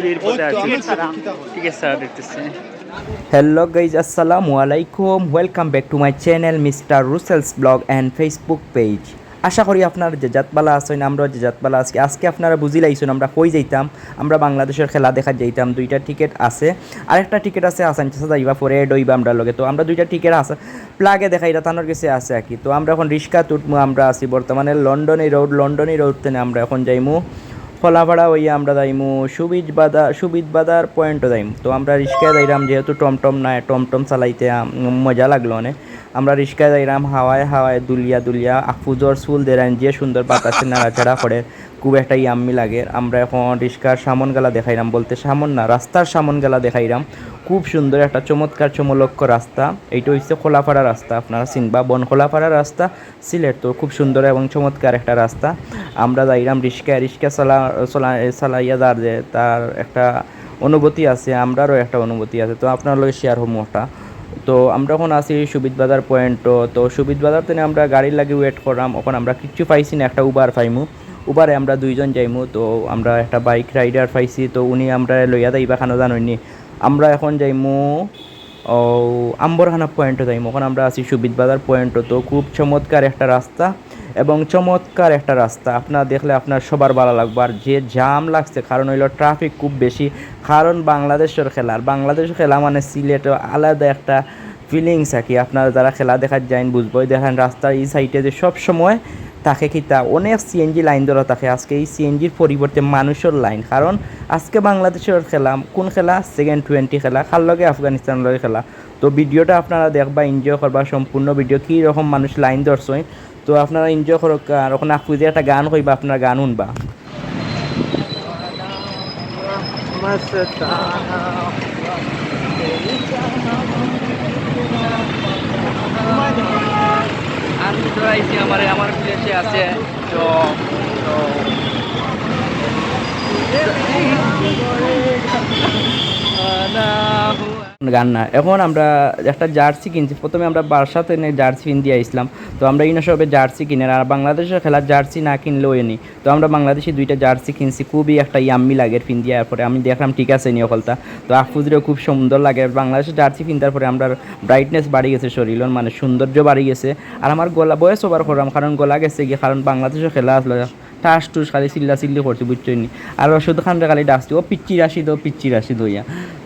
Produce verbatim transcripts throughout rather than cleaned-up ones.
ঠিক আছে, স্যার, দেখতেছি। হ্যালো গাইজ, আসসালামু আলাইকুম। Welcome back to my channel, Mister Russell's Blog and Facebook page. আশা করি আপনারা যে জাত বালা আছইন, আমরাও যে জাত বালা আছি। আজকে আপনারা বুঝি লাইছইন আমরা কই যাইতাম। আমরা বাংলাদেশর খেলা দেখাত যাইতাম। দুইটা টিকিট আছে, আরেকটা টিকিট আছে আসান চাচা যাইবা, পরে অ্যাড অইবা আমরার লগে। তো আমরা দুইটা টিকিট আছে, প্লাগে দেখাইরা তানর গেছে আছে আর কি। তো আমরা এখন রিক্সাত উঠমু, আমরা আছি বর্তমানে লন্ডনী রোড। লন্ডনী রোড তনে আমরা এখন যাইমু কলাপাড়া অইয়া আমরা যাইমু সুবিদ বাজার, সুবিদ বাজার পয়েন্টো যাইমু। তো আমরা রিক্সায় যাইরাম, যেহেতু টমটম নাই, টমটম চালাইতে আম, মজা লাগলো অনে। আমরা রিক্সায় যাইরাম হাওয়ায় হাওয়ায় দুলিয়া দুলিয়া, আফুজর চুল দেরাইন যে সুন্দর বাতাসে নাড়াচাড়া করে, খুব একটা ইয়াম্মি লাগে। আমরা এখন রিক্সার সামন গালা দেখাইরাম, বলতে সামন না, রাস্তার সামন গালা দেখাইরাম। খুব সুন্দর একটা চমৎকার চমলক্ষ রাস্তা। এইটা হইছে খোলাপাড়া রাস্তা, আপনারা চিনবা, বন খোলাপাড়া রাস্তা, সিলেট। তো খুব সুন্দর এবং চমৎকার একটা রাস্তা। আমরা যাইরাম রিক্সায়, রিক্সা চালা চালা চালাইয়া যার যে তার একটা অনুভূতি আছে, আমরারও একটা অনুভূতি আছে। তো আপনার লগে শেয়ার হমু ওটা। তো আমরা এখন আছি সুবিদ বাজার পয়েন্টো। তো সুবিদ বাজার তনে আমরা গাড়ির লাগি ওয়েট কররাম। এখন আমরা কিচ্ছু পাইছি না, একটা উবার পাইমু, উবারে আমরা দুইজন যাইমু। তো আমরা একটা বাইক রাইডার পাইছি, তো উনি আমরা লইয়া যাইবা খানো জানইনি। আমরা এখন যাইমু ও আম্বরখানা পয়েন্টো যাইমু। এখন আমরা আছি সুবিদ বাজার পয়েন্টো। তো খুব চমৎকার একটা রাস্তা এবং চমৎকার একটা রাস্তা, আপনারা দেখলে আপনার সবার ভালা লাগবো। আর যে জাম লাগছে, কারণ হইলো ট্রাফিক খুব বেশি, কারণ বাংলাদেশর খেলা। আর বাংলাদেশর খেলা মানে সিলেটও আলাদা একটা ফিলিংস আর কি। আপনারা যারা খেলা দেখাত যাইন বুঝবো। এই দেখেন রাস্তার এই সাইডে যে সব সময় থাকে কিতা, অনেক সিএনজি লাইন ধরা থাকে। আজকে এই সিএনজির পরিবর্তে মানুষর লাইন, কারণ আজকে বাংলাদেশর খেলা, কোন খেলা? সেকেন্ড টোয়েন্টি খেলা, কার লগে? আফগানিস্তানর লগে খেলা। তো ভিডিওটা আপনারা দেখবা, এনজয় করবা, সম্পূর্ণ ভিডিও কী রকম মানুষ লাইন ধরছইন। তো আপনারা এনজয় করউক্কা। আর ওখানে আফুজে একটা গান কইবা, আপনারা গান হুনবা। আমি তো আইছি আমার, আমার প্লেসে আছে। তো, তো, গান না। এখন আমরা একটা জার্সি কিনছি। প্রথমে আমরা বার্সা তনে জার্সি কিনিয়া আইছলাম। তো আমরা ইনো সবে জার্সি কিনার, আর বাংলাদেশর খেলার জার্সি না কিনলেও এনি। তো আমরা বাংলাদেশি দুইটা জার্সি কিনছি, খুবই একটা ইয়াম্মি লাগের পিন্দিয়া। এরপরে আমি দেখলাম ঠিক আছে নি অকলতা। তো আফুজরেও খুব সুন্দর লাগে বাংলাদেশর জার্সি পিন্দার পরে, আমরার ব্রাইটনেস বাড়ি গেছে শরীরর, মানে সৌন্দর্য বাড়ি গেছে। আর আমার গলা, ভয়েস ওভার করলাম, কারণ গলা গেছে গিয়া, কারণ বাংলাদেশর খেলা আসলে ঠাস টুস খালি চিল্লা চিল্লি করছি, বুঝছইন নি? আর রশিদ খানরে খালি ডাকছি, "ও পিচ্চি রাশিদ, ও পিচ্চি রাশিদ" অইয়া।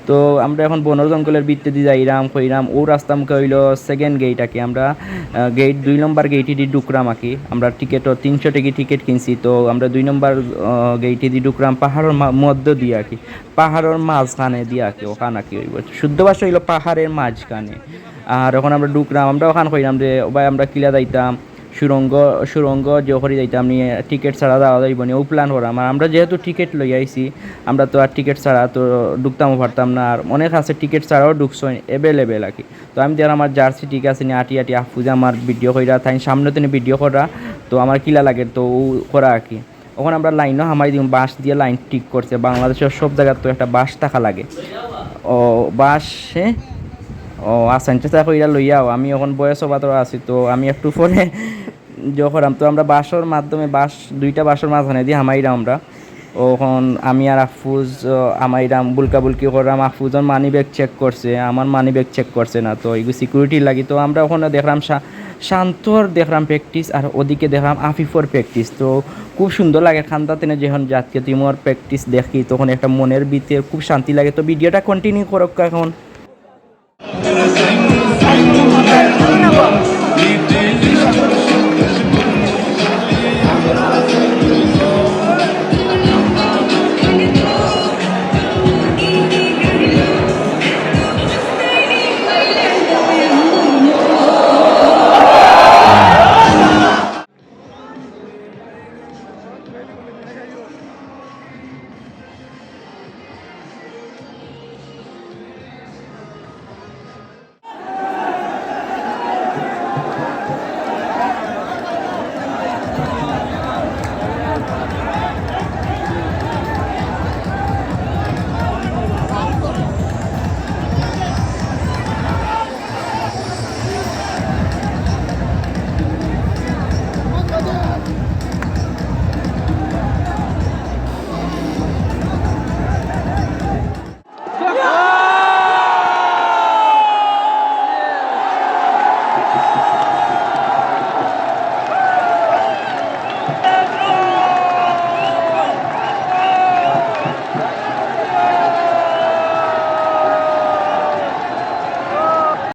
তো আমরা এখন বনর জঙ্গলর ভিতরেদি যাইরাম, কইরাম, ও রাস্তা মুখে অইলো সেকেন্ড গেইট আর কি। আমরা, আহ, গেইট দুই নম্বর গেইটেদি ঢুকরাম আর কি। আমরা টিকিটও তিনশো টেকি টিকিট কিনছি, তো আমরা দুই নম্বর, আহ, গেইটেদি ঢুকরাম পাহাড়র মা-, মধ্য দিয়া আর কি, পাহাড়র মাঝখানে দিয়া আর কি, ওখান আর কি অইবো। শুদ্ধ ভাষা অইলো পাহাড়র মাঝখানে। আর এখন আমরা ঢুকরাম, আমরা ওখান কইরাম যে, "ও ভাই, আমরা কিলা যাইতাম?" সুরঙ্গ, সুরঙ্গ যে করি যাইতাম নি, টিকিট ছাড়া যাওয়া যাইবো নি, ও প্ল্যান করাম। আর আমরা যেহেতু টিকিট লই আইছি, আমরা তো আর টিকিট ছাড়া তো ঢুকতামও পারতাম না। আর অনেক আছে টিকিট ছাড়াও ঢুকছইন, অ্যাভেলেবেল আর কি। তো আমি দেখলাম আমার জার্সি ঠিক আছে নি, আটি আটি আফুজে আমার ভিডিও কইরা, তাই সামনে তনে ভিডিও করা, তো আমার কিলা লাগে তো ও করা আর কি। ওখানে আমরা লাইনও হামাই দিম, বাঁশ দিয়া লাইন ঠিক করছে। বাংলাদেশর সব জাগাত তো একটা বাঁশ থাকা লাগে। ও বাঁশ, হ্যাঁ? ও আসান চেষ্টা কইরা লইয়াও, আমি এখন ভয়েস ওভারও আছি, তো আমি একটু পরে জো করাম। তো আমরা বাঁশর মাধ্যমে, বাঁশ, দুইটা বাঁশর মাঝখানেদি হামাইরাম আমরা। ওখন আমি আর আফুজ, আহ, হামাইরাম, বুলকাবুলকি কররাম। আফুজর মানি ব্যাগ চেক করছে, আমার মানি ব্যাগ চেক করছে না। তো এইগু সিকিউরিটি লাগি। তো আমরা ওখানে দেখলাম শা-, শান্তর দেখলাম প্র্যাকটিস, আর ওদিকে দেখলাম আফিফর প্র্যাকটিস। তো খুব সুন্দর লাগে, কান্দা তনে যখন জাতীয় টিমর প্র্যাকটিস দেখি, তখন একটা মনের ভিতরে খুব শান্তি লাগে। তো ভিডিওটা কন্টিনিউ করউক্কা এখন।